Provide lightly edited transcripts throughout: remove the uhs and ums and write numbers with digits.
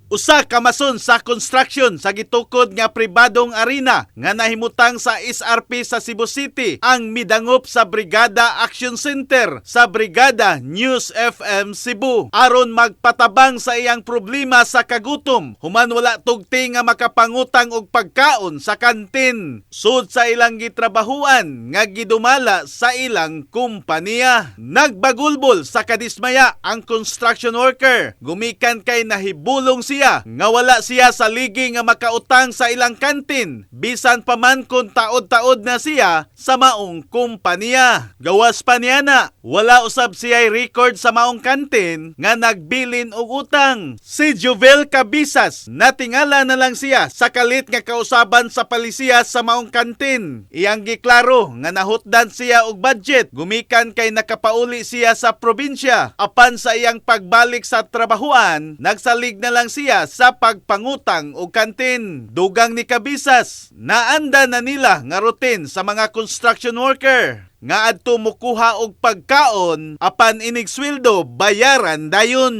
Usa ka mason sa construction sa gitukod nga pribadong arena nga nahimutang sa SRP sa Cebu City ang midangop sa Brigada Action Center sa Brigada News FM Cebu aron magpatabang sa iyang problema sa kagutom human wala tugti nga makapangutang og pagkaon sa kantin sud sa ilang gitrabahuan nga gidumala sa ilang kumpanya. Nagbagulbol sa kadismaya ang construction worker gumikan kay nahibulong siya nga wala siya sa ligi nga makautang sa ilang kantin bisan pa man kung taod-taod na siya sa maong kumpanya. Gawas pa niya na wala usab siya record sa maong kantin nga nagbilin og utang. Si Jovel Cabisas, natingala na lang siya sa kalit nga kausaban sa palisiya sa maong kantin. Iyang giklaro nga nahutdan siya og budget gumikan kay nakapauli siya sa probinsya. Apan sa iyang pagbalik sa trabahuan, nagsalig na lang siya sa pagpangutang og kantin. Dugang ni Cabisas, naanda na nila nga routine sa mga construction worker nga adto mukuha og pagkaon apan inig sweldo bayaran dayon.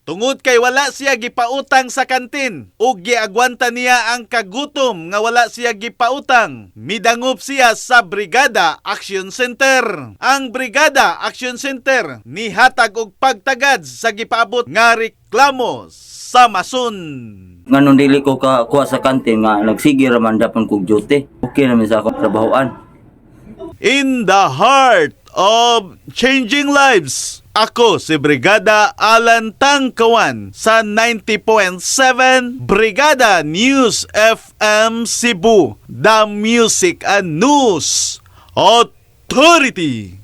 Tungod kay wala siya gipautang sa kantin ug giagwanta niya ang kagutom nga wala siya gipautang, midangop siya sa Brigada Action Center. Ang Brigada Action Center nihatag og pagtagad sa gipaabot nga reklamo sa mason. Nganong dili ko ka kuha sa kantin nga nagsige ra man dapat kog duty. Okay naman sa akong trabahoan. In the heart of changing lives, ako si Brigada Alan Tangkawan sa 90.7 Brigada News FM Cebu, the Music and News Authority.